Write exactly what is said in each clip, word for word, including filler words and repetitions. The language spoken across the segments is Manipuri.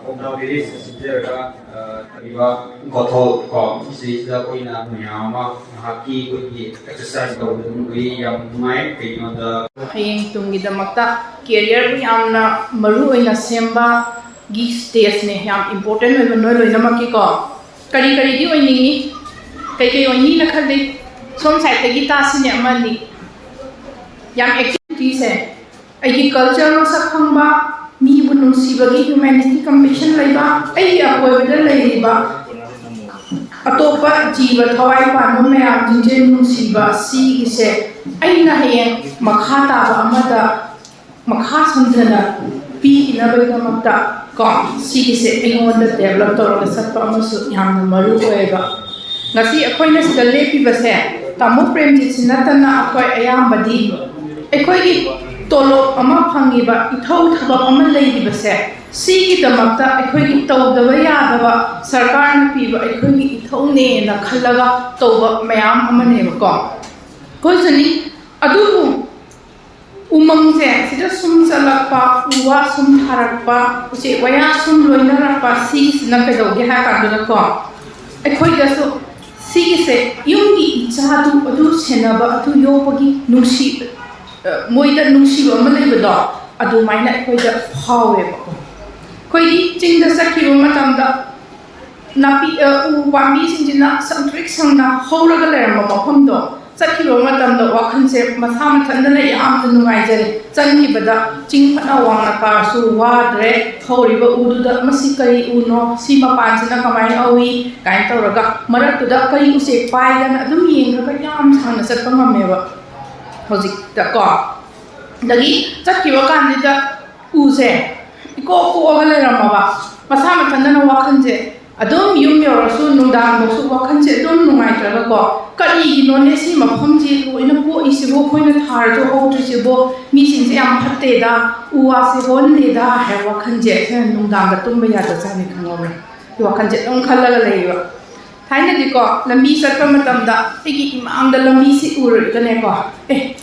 ꯀꯣꯝꯂꯥ ꯚꯤꯂꯦꯖꯇ ꯆꯪꯖꯔꯒ ꯂꯩꯔꯤꯕ ꯒꯣꯊꯣꯜ ꯀꯣ, ꯁꯤꯁꯤꯗ ꯑꯩꯈꯣꯏꯅ ꯃꯌꯥꯝ ꯑꯃ ꯉꯥꯏꯍꯥꯛꯀꯤ ꯑꯩꯈꯣꯏꯒꯤ ꯑꯦꯛꯁꯔꯁꯥꯏꯁ ꯇꯧꯕꯗ ꯑꯗꯨꯝ ꯎꯏ꯫ ꯌꯥꯝ ꯅꯨꯡꯉꯥꯏ꯫ ꯀꯩꯒꯤꯅꯣꯗ ꯍꯌꯦꯡ ꯇꯨꯡꯒꯤꯗꯃꯛꯇ ꯀꯦꯔꯤꯌꯔꯕꯨ ꯌꯥꯝꯅ ꯃꯔꯨ ꯑꯣꯏꯅ ꯁꯦꯝꯕꯒꯤ ꯁ꯭ꯇꯦꯖꯅꯦ, ꯌꯥꯝ ꯏꯝꯄꯣꯔꯇꯦꯟ ꯑꯣꯏꯕ ꯅꯣꯏ ꯂꯣꯏꯅꯃꯛꯀꯤꯀꯣ꯫ ꯀꯔꯤ ꯀꯔꯤꯗꯤ ꯑꯣꯏꯅꯤꯡꯉꯤ? ꯀꯩꯀꯩ ꯑꯣꯏꯅꯤꯅ ꯈꯜꯂꯤ? ꯁꯣꯝ ꯁꯥꯏꯠꯇꯒꯤ ꯇꯥꯁꯤꯅꯦ ꯑꯃꯅꯤ꯫ ꯌꯥꯝ ꯑꯦꯛꯇꯤꯚꯤꯇꯤꯁꯦ ꯑꯩꯒꯤ ꯀꯜꯆꯔ ꯃꯁꯛ ꯈꯪꯕ, ꯃꯤꯕꯨ ꯅꯨꯡꯁꯤꯕꯒꯤ ꯍ꯭ꯌꯨꯃꯦꯅꯤꯇꯤ ꯀꯝꯄꯦꯁꯟ ꯂꯩꯕ, ꯑꯩꯒꯤ ꯑꯀꯣꯏꯕꯗ ꯂꯩꯔꯤꯕ ꯑꯇꯣꯞꯄ ꯖꯤꯕ ꯊꯋꯥꯏ ꯄꯥꯟꯕ ꯃꯌꯥꯝꯁꯤꯡꯁꯦ ꯅꯨꯡꯁꯤꯕ, ꯁꯤꯒꯤꯁꯦ ꯑꯩꯅ ꯍꯌꯦꯡ ꯃꯈꯥ ꯇꯥꯕ ꯑꯃꯗ ꯃꯈꯥ ꯁꯝꯊꯅ ꯄꯤꯈꯤꯅꯕꯒꯤꯗꯃꯛꯇ ꯀꯣ, ꯁꯤꯒꯤꯁꯦ ꯑꯩꯉꯣꯟꯗ ꯗꯦꯕꯂꯞ ꯇꯧꯔꯒ ꯆꯠꯄ ꯑꯃꯁꯨ ꯌꯥꯝꯅ ꯃꯔꯨ ꯑꯣꯏꯌꯦꯕ꯫ ꯉꯁꯤ ꯑꯩꯈꯣꯏꯅ ꯁꯤꯗ ꯂꯦꯞꯄꯤꯕꯁꯦ ꯇꯥꯃꯣ ꯄ꯭ꯔꯦꯝꯖꯤꯠꯁꯤ ꯅꯠꯇꯅ ꯑꯩꯈꯣꯏ ꯑꯌꯥꯝꯕꯗꯤ ꯑꯩꯈꯣꯏꯒꯤ ꯇꯣꯂꯣꯞ ꯑꯃ ꯐꯪꯉꯤꯕ, ꯏꯊꯧ ꯊꯕꯛ ꯑꯃ ꯂꯩꯔꯤꯕꯁꯦ, ꯁꯤꯒꯤꯗꯃꯛꯇ ꯑꯩꯈꯣꯏꯒꯤ ꯇꯧꯗꯕ ꯌꯥꯗꯕ ꯁꯔꯀꯥꯔꯅ ꯄꯤꯕ ꯑꯩꯈꯣꯏꯒꯤ ꯏꯊꯧꯅꯦꯅ ꯈꯜꯂꯒ ꯇꯧꯕ ꯃꯌꯥꯝ ꯑꯃꯅꯦꯕꯀꯣ꯫ ꯑꯩꯈꯣꯏꯁꯨꯅꯤ꯫ ꯑꯗꯨꯕꯨ ꯎꯃꯪꯁꯦ ꯁꯤꯗ ꯁꯨꯝ ꯆꯠꯂꯛꯄ, ꯎ ꯋꯥ ꯁꯨꯝ ꯊꯥꯔꯛꯄ, ꯎꯆꯦꯛ ꯋꯥꯌꯥ ꯁꯨꯝ ꯂꯣꯏꯅꯔꯛꯄ, ꯁꯤꯁꯤꯅ ꯀꯩꯗꯧꯒꯦ ꯍꯥꯏ ꯀꯥꯟꯗꯨꯗꯀꯣ, ꯑꯩꯈꯣꯏꯗꯁꯨ ꯁꯤꯒꯤꯁꯦ ꯌꯨꯝꯒꯤ ꯏꯆꯥꯗꯨ ꯑꯗꯨ ꯁꯦꯟꯅꯕ, ꯑꯗꯨ ꯌꯣꯛꯄꯒꯤ ꯅꯨꯡꯁꯤ-, ꯑ, ꯃꯣꯏꯗ ꯅꯨꯡꯁꯤꯕ ꯑꯃ ꯂꯩꯕꯗꯣ, ꯑꯗꯨꯃꯥꯏꯅ ꯑꯩꯈꯣꯏꯗ ꯐꯥꯎꯋꯦꯕꯀꯣ꯫ ꯑꯩꯈꯣꯏꯒꯤ ꯆꯤꯡꯗ ꯆꯠꯈꯤꯕ ꯃꯇꯝꯗ ꯅꯥꯄꯤ, ꯑ, ꯎ ꯄꯥꯝꯕꯤꯁꯤꯡꯁꯤꯅ ꯁꯪꯇ꯭ꯔꯤꯛ ꯁꯪꯅ ꯍꯧꯔꯒ ꯂꯩꯔꯝꯕ ꯃꯐꯝꯗꯣ ꯆꯠꯈꯤꯕ ꯃꯇꯝꯗ ꯋꯥꯈꯜꯁꯦ ꯃꯁꯥ ꯃꯊꯟꯇꯅ ꯌꯥꯝꯅ ꯅꯨꯡꯉꯥꯏꯖꯔꯦ꯫ ꯆꯪꯈꯤꯕꯗ ꯆꯤꯡ ꯐꯅ ꯋꯥꯡꯅ ꯀꯥꯔꯁꯨ ꯋꯥꯗ꯭ꯔꯦ꯫ ꯍꯧꯔꯤꯕ ꯎꯗꯨꯗ ꯃꯁꯤ ꯀꯔꯤ ꯎꯅꯣ, ꯁꯤ ꯃꯄꯥꯟꯁꯤꯅ ꯀꯃꯥꯏꯅ ꯍꯧꯏ ꯀꯥꯏꯅ ꯇꯧꯔꯒ ꯃꯔꯛꯇꯨꯗ ꯀꯔꯤ ꯎꯆꯦꯛ ꯄꯥꯏꯗꯅ ꯑꯗꯨꯝ ꯌꯦꯡꯉꯒ ꯌꯥꯝ ꯁꯥꯡꯅ ꯆꯠꯄ ꯉꯝꯃꯦꯕ ꯍꯧꯖꯤꯛꯇꯀꯣ꯫ ꯑꯗꯒꯤ ꯆꯠꯈꯤꯕ ꯀꯥꯟꯁꯤꯗ ꯎꯁꯦ ꯏꯀꯣꯛ ꯀꯣꯛꯑꯒ ꯂꯩꯔꯝꯃꯕ, ꯃꯁꯥ ꯃꯊꯟꯇꯅ ꯋꯥꯈꯜꯁꯦ ꯑꯗꯨꯝ ꯌꯨꯝ ꯌꯧꯔꯁꯨ ꯅꯨꯡꯗꯥꯡꯐꯥꯎꯁꯨ ꯋꯥꯈꯜꯁꯦ ꯑꯗꯨꯝ ꯅꯨꯡꯉꯥꯏꯇ꯭ꯔꯒꯀꯣ, "ꯀꯔꯤꯒꯤꯅꯣꯅꯦ ꯁꯤ ꯃꯐꯝꯁꯤ ꯂꯣꯏꯅ ꯀꯣꯛꯏꯁꯤꯕꯣ? ꯑꯩꯈꯣꯏꯅ ꯊꯥꯔꯁꯨ ꯍꯧꯗ꯭ꯔꯤꯁꯤꯕꯣ? ꯃꯤꯁꯤꯡꯁꯦ ꯌꯥꯝ ꯐꯠꯇꯦꯗ, ꯎ ꯋꯥꯁꯦ ꯍꯧꯍꯟꯗꯦꯗ" ꯍꯥꯏꯕ ꯋꯥꯈꯜꯁꯦ ꯁꯤꯅ ꯅꯨꯡꯗꯥꯡꯗ ꯇꯨꯝꯕ ꯌꯥꯗꯖꯥꯠꯅꯤ, ꯈꯪꯍꯧꯔꯦ꯫ ꯋꯥꯈꯜꯁꯦ ꯑꯗꯨꯝ ꯈꯜꯂꯒ ꯂꯩꯌꯦꯕ꯫ ꯊꯥꯏꯅꯗꯤꯀꯣ, ꯂꯝꯕꯤ ꯆꯠꯄ ꯃꯇꯝꯗ ꯑꯩꯒꯤ ꯏꯃꯥꯡꯗ ꯂꯝꯕꯤꯁꯤ ꯎꯔꯒꯅꯦꯀꯣ, "ꯑꯦ,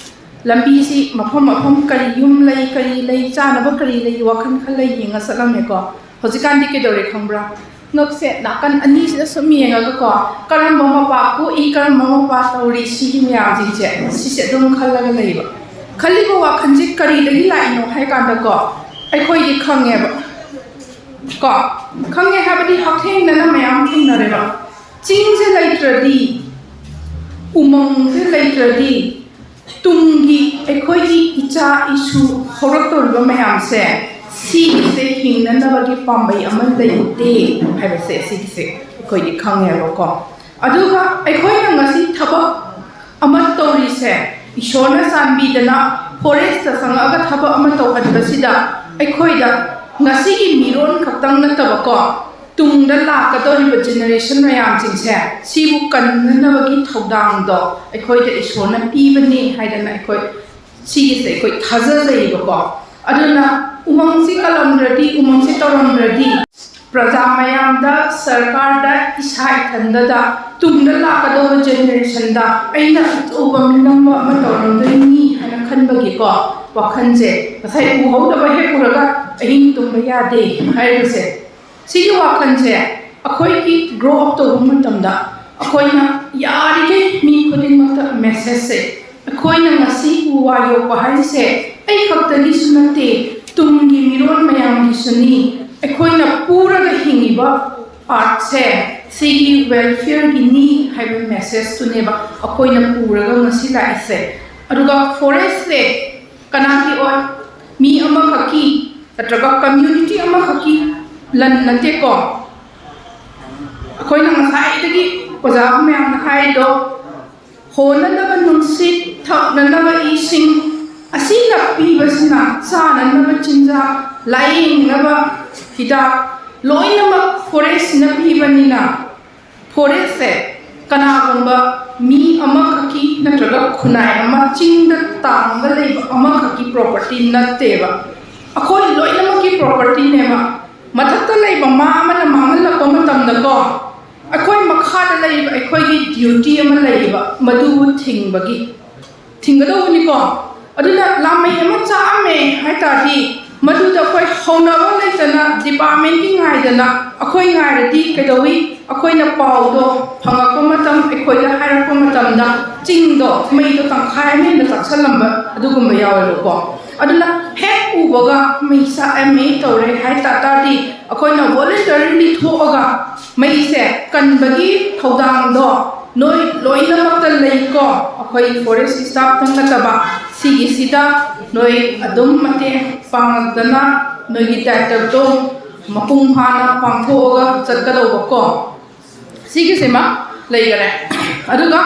ꯂꯝꯕꯤꯁꯤ ꯃꯐꯝ ꯃꯐꯝ ꯀꯔꯤ ꯌꯨꯝ ꯂꯩ, ꯀꯔꯤ ꯂꯩ, ꯆꯥꯅꯕ ꯀꯔꯤ ꯂꯩ, ꯋꯥꯈꯜ ꯈꯜꯂ ꯌꯦꯡꯉ ꯆꯠꯂꯝꯃꯦꯀꯣ꯫ ꯍꯧꯖꯤꯛꯀꯥꯟꯗꯤ ꯀꯩꯗꯧꯔꯦ ꯈꯪꯕ꯭ꯔꯥ? ꯉꯛꯁꯦ ꯅꯥꯀꯟ ꯑꯅꯤꯁꯤꯗ ꯁꯨꯝ ꯌꯦꯡꯉꯒꯀꯣ, ꯀꯔꯝꯕ ꯃꯄꯥ ꯄꯣꯛꯏ, ꯀꯔꯝꯕ ꯃꯄꯥ ꯇꯧꯔꯤ, ꯁꯤꯒꯤ ꯃꯌꯥꯝꯁꯤꯡꯁꯦ, ꯁꯤꯁꯦ ꯑꯗꯨꯝ ꯈꯜꯂꯒ ꯂꯩꯕ꯫ ꯈꯜꯂꯤꯕ ꯋꯥꯈꯜꯁꯦ ꯀꯔꯤꯗꯒꯤ ꯂꯥꯛꯏꯅꯣ ꯍꯥꯏ ꯀꯥꯟꯗꯀꯣ, ꯑꯩꯈꯣꯏꯗꯤ ꯈꯪꯉꯦꯕ꯫ ꯀꯣ, ꯈꯪꯉꯦ ꯍꯥꯏꯕꯗꯤ ꯍꯛꯊꯦꯡꯅꯅ ꯃꯌꯥꯝ ꯊꯦꯡꯅꯔꯦꯕ꯫ ꯆꯤꯡꯁꯦ ꯂꯩꯇ꯭ꯔꯗꯤ, ꯎꯃꯪꯁꯦ ꯂꯩꯇ꯭ꯔꯗꯤ, ꯇꯨꯡꯒꯤ ꯑꯩꯈꯣꯏꯒꯤ ꯏꯆꯥ ꯏꯁꯨ ꯍꯧꯔꯛꯇꯧꯔꯤꯕ ꯃꯌꯥꯝꯁꯦ, ꯁꯤꯒꯤꯁꯦ ꯍꯤꯡꯅꯅꯕꯒꯤ ꯄꯥꯝꯕꯩ ꯑꯃ ꯂꯩꯇꯦ ꯍꯥꯏꯕꯁꯦ, ꯁꯤꯒꯤꯁꯦ ꯑꯩꯈꯣꯏꯗꯤ ꯈꯪꯉꯦꯕꯀꯣ꯫ ꯑꯗꯨꯒ ꯑꯩꯈꯣꯏꯅ ꯉꯁꯤ ꯊꯕꯛ ꯑꯃ ꯇꯧꯔꯤꯁꯦ, ꯏꯁꯣꯔꯅ ꯆꯥꯟꯕꯤꯗꯅ ꯐꯣꯔꯦꯁꯇ ꯆꯪꯉꯛꯑꯒ ꯊꯕꯛ ꯑꯃ ꯇꯧꯍꯟꯕꯁꯤꯗ, ꯑꯩꯈꯣꯏꯗ ꯉꯁꯤꯒꯤ ꯃꯤꯔꯣꯟ ꯈꯛꯇꯪ ꯅꯠꯇꯕꯀꯣ, ꯇꯨꯡꯗ ꯂꯥꯛꯀꯗꯧꯔꯤꯕ ꯖꯦꯅꯦꯔꯦꯁꯟ ꯃꯌꯥꯝꯁꯤꯡꯁꯦ, ꯁꯤꯕꯨ ꯀꯟꯅꯅꯕꯒꯤ ꯊꯧꯗꯥꯡꯗꯣ ꯑꯩꯈꯣꯏꯗ ꯏꯁꯣꯔꯅ ꯄꯤꯕꯅꯤ ꯍꯥꯏꯗꯅ ꯑꯩꯈꯣꯏ ꯁꯤꯒꯤꯁꯦ ꯑꯩꯈꯣꯏ ꯊꯥꯖꯖꯩꯌꯦꯕꯀꯣ꯫ ꯑꯗꯨꯅ ꯎꯃꯪꯁꯤ ꯀꯜꯂꯝꯗ꯭ꯔꯗꯤ, ꯎꯃꯪꯁꯤ ꯇꯧꯔꯝꯗ꯭ꯔꯗꯤ, ꯄ꯭ꯔꯖꯥ ꯃꯌꯥꯝꯗ, ꯁꯔꯀꯥꯔꯗ, ꯏꯁꯥ ꯏꯊꯟꯗꯗ, ꯇꯨꯡꯗ ꯂꯥꯛꯀꯗꯧꯕ ꯖꯦꯅꯦꯔꯦꯁꯟꯗ ꯑꯩꯅ ꯑꯆꯧꯕ ꯃꯤꯅꯝꯕ ꯑꯃ ꯇꯧꯔꯝꯗꯣꯏꯅꯤ ꯍꯥꯏꯅ ꯈꯟꯕꯒꯤꯀꯣ, ꯋꯥꯈꯜꯁꯦ ꯉꯁꯥꯏ ꯎꯍꯧꯗꯕ ꯍꯦꯛ ꯎꯔꯒ ꯑꯍꯤꯡ ꯇꯨꯝꯕ ꯌꯥꯗꯦ ꯍꯥꯏꯔꯤꯕꯁꯦ, ꯁꯤꯒꯤ ꯋꯥꯈꯜꯁꯦ ꯑꯩꯈꯣꯏꯒꯤ ꯒ꯭ꯔꯣ ꯑꯞ ꯇꯧꯕ ꯃꯇꯝꯗ ꯑꯩꯈꯣꯏꯅ ꯌꯥꯔꯤꯈꯩ ꯃꯤ ꯈꯨꯗꯤꯡꯃꯛꯇ ꯃꯦꯁꯦꯖꯁꯦ, ꯑꯩꯈꯣꯏꯅ ꯉꯁꯤ ꯎ ꯋꯥ ꯌꯣꯛꯄ ꯍꯥꯏꯔꯤꯁꯦ ꯑꯩ ꯈꯛꯇꯒꯤꯁꯨ ꯅꯠꯇꯦ, ꯇꯨꯡꯒꯤ ꯃꯤꯔꯣꯜ ꯃꯌꯥꯝꯒꯤꯁꯨꯅꯤ꯫ ꯑꯩꯈꯣꯏꯅ ꯄꯨꯔꯒ ꯍꯤꯡꯉꯤꯕ ꯑꯥꯔꯠꯁꯦ, ꯁꯤꯒꯤ ꯋꯦꯜꯐꯤꯌꯔꯒꯤꯅꯤ ꯍꯥꯏꯕ ꯃꯦꯁꯦꯖꯇꯨꯅꯦꯕ ꯑꯩꯈꯣꯏꯅ ꯄꯨꯔꯒ ꯉꯁꯤ ꯂꯥꯛꯏꯁꯦ꯫ ꯑꯗꯨꯒ ꯐꯣꯔꯦꯁꯁꯦ ꯀꯅꯥꯒꯤ ꯑꯣꯏ? ꯃꯤ ꯑꯃꯈꯛꯀꯤ ꯅꯠꯇ꯭ꯔꯒ ꯀꯝꯃ꯭ꯌꯨꯅꯤꯇꯤ ꯑꯃꯈꯛꯀꯤ ꯂꯟ ꯅꯠꯇꯦꯀꯣ꯫ ꯑꯩꯈꯣꯏꯅ ꯉꯁꯥꯏꯗꯒꯤ ꯑꯣꯖꯥ ꯃꯌꯥꯝꯅ ꯍꯥꯏꯔꯤꯗꯣ, ꯍꯣꯟꯅꯅꯕ ꯅꯨꯡꯁꯤꯠ, ꯊꯛꯅꯅꯕ ꯏꯁꯤꯡ, ꯑꯁꯤꯅ ꯄꯤꯕꯁꯤꯅ ꯆꯥꯅꯅꯕ ꯆꯤꯟꯖꯥꯛ, ꯂꯥꯏꯌꯦꯡꯅꯕ ꯍꯤꯗꯥꯛ, ꯂꯣꯏꯅꯃꯛ ꯐꯣꯔꯦꯁꯅ ꯄꯤꯕꯅꯤꯅ, ꯐꯣꯔꯦꯁꯁꯦ ꯀꯅꯥꯒꯨꯝꯕ ꯃꯤ ꯑꯃꯈꯛꯀꯤ ꯅꯠꯇ꯭ꯔꯒ ꯈꯨꯟꯅꯥꯏ ꯑꯃ, ꯆꯤꯡꯗ ꯇꯥꯡꯒ ꯂꯩꯕ ꯑꯃꯈꯛꯀꯤ ꯄ꯭ꯔꯣꯄꯔꯇꯤ ꯅꯠꯇꯦꯕ, ꯑꯩꯈꯣꯏ ꯂꯣꯏꯅꯃꯛꯀꯤ ꯄ꯭ꯔꯣꯄꯔꯇꯤꯅꯦꯕ꯫ ꯃꯊꯛꯇ ꯂꯩꯕ ꯃꯥ ꯑꯃꯅ ꯃꯥꯡꯍꯜꯂꯛꯄ ꯃꯇꯝꯗꯀꯣ, ꯑꯩꯈꯣꯏ ꯃꯈꯥꯗ ꯂꯩꯔꯤꯕ ꯑꯩꯈꯣꯏꯒꯤ ꯗ꯭ꯌꯨꯇꯤ ꯑꯃ ꯂꯩꯌꯦꯕ, ꯃꯗꯨꯕꯨ ꯊꯤꯡꯕꯒꯤ꯫ ꯊꯤꯡꯒꯗꯧꯕꯅꯤꯀꯣ꯫ ꯑꯗꯨꯅ ꯂꯥꯃꯩ ꯑꯃ ꯆꯥꯛꯑꯝꯃꯦ ꯍꯥꯏ ꯇꯥꯔꯗꯤ, ꯃꯗꯨꯗ ꯑꯩꯈꯣꯏ ꯍꯧꯅꯕ ꯂꯩꯇꯅ, ꯗꯤꯄꯥꯔꯠꯃꯦꯟꯒꯤ ꯉꯥꯏꯗꯅ, ꯑꯩꯈꯣꯏ ꯉꯥꯏꯔꯗꯤ ꯀꯩꯗꯧꯏ? ꯑꯩꯈꯣꯏꯅ ꯄꯥꯎꯗꯣ ꯐꯪꯉꯛꯄ ꯃꯇꯝ, ꯑꯩꯈꯣꯏꯗ ꯍꯥꯏꯔꯛꯄ ꯃꯇꯝꯗ ꯆꯤꯡꯗꯣ, ꯃꯩꯗꯣ ꯇꯪꯈꯥꯏ ꯑꯃ ꯍꯦꯟꯅ ꯆꯥꯛꯁꯜꯂꯝꯕ ꯑꯗꯨꯒꯨꯝꯕ ꯌꯥꯎꯋꯦꯕꯀꯣ꯫ ꯑꯗꯨꯅ ꯍꯦꯛ ꯎꯕꯒ ꯃꯩ ꯆꯥꯛꯑꯝꯃꯤ ꯇꯧꯔꯦ ꯍꯥꯏ ꯇꯥ ꯇꯥꯔꯗꯤ, ꯑꯩꯈꯣꯏꯅ voluntarily ꯊꯣꯛꯑꯒ ꯃꯩꯁꯦ ꯀꯟꯕꯒꯤ ꯊꯧꯗꯥꯡꯗꯣ ꯅꯣꯏ ꯂꯣꯏꯅꯃꯛꯇ ꯂꯩꯀꯣ꯫ ꯑꯩꯈꯣꯏ forest staffꯇꯪ ꯅꯠꯇꯕ, ꯁꯤꯒꯤꯁꯤꯗ ꯅꯣꯏ ꯑꯗꯨꯝ ꯃꯇꯦꯡ ꯄꯥꯡꯉꯛꯇꯅ ꯅꯣꯏꯒꯤ ꯗꯥꯏꯇꯕꯗꯣ ꯃꯄꯨꯡ ꯐꯥꯅ ꯄꯥꯡꯊꯣꯛꯑꯒ ꯆꯠꯀꯗꯧꯕꯀꯣ꯫ ꯁꯤꯒꯤꯁꯤꯃ ꯂꯩꯈꯔꯦ꯫ ꯑꯗꯨꯒ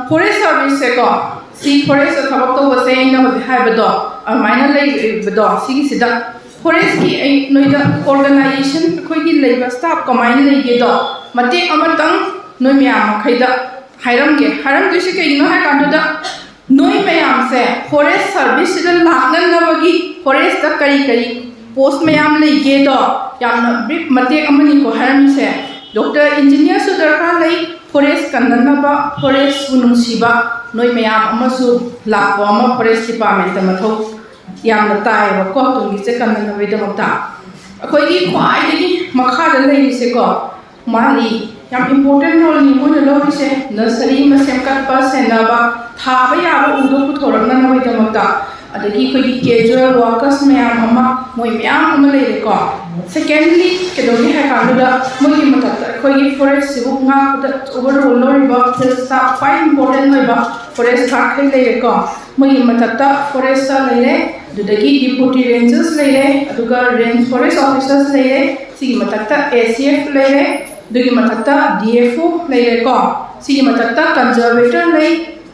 forest serviceꯁꯦꯀꯣ, ꯁꯤ forestꯇ ꯊꯕꯛ ꯇꯧꯕꯁꯦ ꯑꯩꯅ ꯍꯧꯖꯤꯛ ꯍꯥꯏꯕꯗꯣ ꯑꯗꯨꯃꯥꯏꯅ ꯂꯩꯔꯤꯕꯗꯣ, ꯁꯤꯒꯤꯁꯤꯗ forestꯀꯤ ꯑꯩ ꯅꯣꯏꯗ organization, ꯑꯩꯈꯣꯏꯒꯤ ꯂꯩꯕ staff ꯀꯃꯥꯏꯅ ꯂꯩꯒꯦꯗꯣ ꯃꯇꯦꯛ ꯑꯃꯇꯪ ꯅꯣꯏ ꯃꯌꯥꯝ ꯃꯈꯩꯗ ꯍꯥꯏꯔꯝꯒꯦ꯫ ꯍꯥꯏꯔꯝꯗꯣꯏꯁꯦ ꯀꯩꯒꯤꯅꯣ ꯍꯥꯏ ꯀꯥꯟꯗꯨꯗ, ꯅꯣꯏ ꯃꯌꯥꯝꯁꯦ forest serviceꯁꯤꯗ ꯂꯥꯛꯅꯅꯕꯒꯤ forestꯇ ꯀꯔꯤ ꯀꯔꯤ post ꯃꯌꯥꯝ ꯂꯩꯒꯦꯗꯣ ꯌꯥꯝꯅ brief ꯃꯇꯦꯛ ꯑꯃꯅꯤꯀꯣ ꯍꯥꯏꯔꯝꯃꯤꯁꯦ꯫ Doctor engineerꯁꯨ ꯗꯔꯀꯥꯔ ꯂꯩ, forest ꯀꯟꯅꯅꯕ, forestꯄꯨ ꯅꯨꯡꯁꯤꯕ ꯅꯣꯏ ꯃꯌꯥꯝ ꯑꯃꯁꯨ ꯂꯥꯛꯄ ꯑꯃ forest departmentꯇ ꯃꯊꯧ ꯌꯥꯝꯅ ꯇꯥꯏꯌꯦꯕꯀꯣ ꯇꯨꯡꯒꯤꯁꯦ ꯀꯟꯅꯅꯕꯒꯤꯗꯃꯛꯇ꯫ ꯑꯩꯈꯣꯏꯒꯤ ꯈ꯭ꯋꯥꯏꯗꯒꯤ ꯃꯈꯥꯗ ꯂꯩꯔꯤꯁꯦꯀꯣ, ꯃꯥꯒꯤ ꯌꯥꯝ important roleꯅꯤ ꯃꯣꯏꯅ ꯂꯧꯔꯤꯁꯦ꯫ Nursery ꯑꯃ ꯁꯦꯝꯒꯠꯄ, ꯁꯦꯟꯅꯕ, ꯊꯥꯕ ꯌꯥꯕ ꯎꯗꯣ ꯄꯨꯊꯣꯔꯛꯅꯅꯕꯒꯤꯗꯃꯛꯇ꯫ ꯑꯗꯒꯤ ꯑꯩꯈꯣꯏꯒꯤ casual workers ꯃꯌꯥꯝ ꯑꯃ, ꯃꯣꯏ ꯃꯌꯥꯝ ꯑꯃ ꯂꯩꯔꯦꯀꯣ꯫ Secondly, ꯀꯩꯗꯧꯒꯦ ꯍꯥꯏ ꯀꯥꯟꯗꯨꯗ ꯃꯣꯏꯒꯤ ꯃꯊꯛꯇ ꯑꯩꯈꯣꯏꯒꯤ forestꯁꯤꯕꯨ ꯉꯥꯛꯄꯗ ꯑꯆꯧꯕ role ꯂꯧꯔꯤꯕ field staff, ꯈ꯭ꯋꯥꯏ important ꯑꯣꯏꯕ forest guardꯈꯩ ꯂꯩꯔꯦꯀꯣ꯫ ꯃꯣꯏꯒꯤ ꯃꯊꯛꯇ forester ꯂꯩꯔꯦ, ꯑꯗꯨꯗꯒꯤ deputy rangers ꯂꯩꯔꯦ, ꯑꯗꯨꯒ range forest officers ꯂꯩꯔꯦ, ꯁꯤꯒꯤ ꯃꯊꯛꯇ ACF ꯂꯩꯔꯦ, ꯑꯗꯨꯒꯤ ꯃꯊꯛꯇ DFO ꯂꯩꯔꯦꯀꯣ꯫ ꯁꯤꯒꯤ ꯃꯊꯛꯇ conservator ꯂꯩ,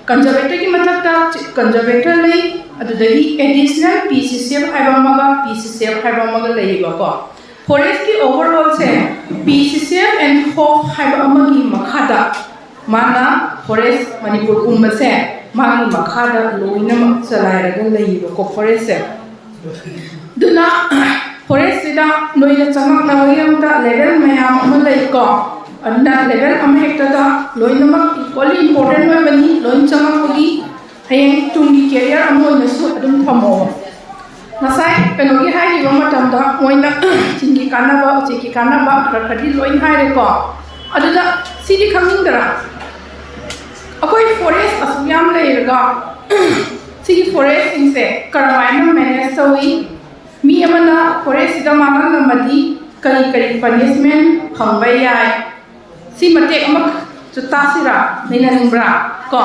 conservatorꯒꯤ ꯃꯊꯛꯇ conservator ꯂꯩ, ꯑꯗꯨꯗꯒꯤ additional PCCF ꯍꯥꯏꯕ ꯑꯃꯒ PCCF ꯍꯥꯏꯕ ꯑꯃꯒ ꯂꯩꯌꯦꯕꯀꯣ꯫ Forestꯀꯤ overallꯁꯦ PCCF and COF ꯍꯥꯏꯕ ꯑꯃꯒꯤ ꯃꯈꯥꯗ ꯃꯥꯅ forest ꯃꯅꯤꯄꯨꯔ ꯄꯨꯝꯕꯁꯦ ꯃꯥꯒꯤ ꯃꯈꯥꯗ ꯂꯣꯏꯅꯃꯛ ꯆꯂꯥꯏꯔꯒ ꯂꯩꯌꯦꯕꯀꯣ forestꯁꯦ꯫ ꯑꯗꯨꯅ forestꯁꯤꯗ ꯅꯣꯏꯅ ꯆꯪꯉꯛꯅꯕꯒꯤꯗꯃꯛꯇ level ꯃꯌꯥꯝ ꯑꯃ ꯂꯩꯀꯣ꯫ ꯑꯗꯨꯅ ꯂꯦꯚꯦꯜ ꯑꯃꯍꯦꯛꯇꯗ ꯂꯣꯏꯅꯃꯛ ꯏꯀ꯭ꯋꯦꯜꯂꯤ ꯏꯝꯄꯣꯔꯇꯦꯟ ꯑꯣꯏꯕꯅꯤ꯫ ꯂꯣꯏ ꯆꯪꯉꯛꯄꯒꯤ ꯍꯌꯦꯡ ꯇꯨꯡꯒꯤ ꯀꯦꯔꯤꯌꯔ ꯑꯃ ꯑꯣꯏꯅꯁꯨ ꯑꯗꯨꯝ ꯊꯝꯃꯣꯕ꯫ ꯉꯁꯥꯏ ꯀꯩꯅꯣꯒꯤ ꯍꯥꯏꯈꯤꯕ ꯃꯇꯝꯗ ꯃꯣꯏꯅ ꯆꯤꯡꯒꯤ ꯀꯥꯟꯅꯕ, ꯎꯆꯦꯛꯀꯤ ꯀꯥꯟꯅꯕ ꯈꯔ ꯈꯔꯗꯤ ꯂꯣꯏ ꯍꯥꯏꯔꯦꯀꯣ꯫ ꯑꯗꯨꯗ ꯁꯤꯗꯤ ꯈꯪꯅꯤꯡꯗ꯭ꯔꯥ? ꯑꯩꯈꯣꯏ ꯐꯣꯔꯦꯁ ꯑꯁꯨꯛ ꯌꯥꯝ ꯂꯩꯔꯒ ꯁꯤꯒꯤ ꯐꯣꯔꯦꯁꯁꯤꯡꯁꯦ ꯀꯔꯝꯍꯥꯏꯅ ꯃꯦꯅꯦꯖ ꯇꯧꯏ? ꯃꯤ ꯑꯃꯅ ꯐꯣꯔꯦꯁꯁꯤꯗ ꯃꯥꯡꯍꯜꯂꯝꯃꯗꯤ ꯀꯔꯤ ꯀꯔꯤ ꯄꯅꯤꯁꯃꯦꯟ ꯐꯪꯕ ꯌꯥꯏ? ꯁꯤ ꯃꯇꯦꯛ ꯑꯃꯈꯛꯁꯨ ꯇꯥꯁꯤꯔꯥ? ꯅꯩꯅꯅꯤꯡꯕ꯭ꯔꯥ? ꯀꯣ,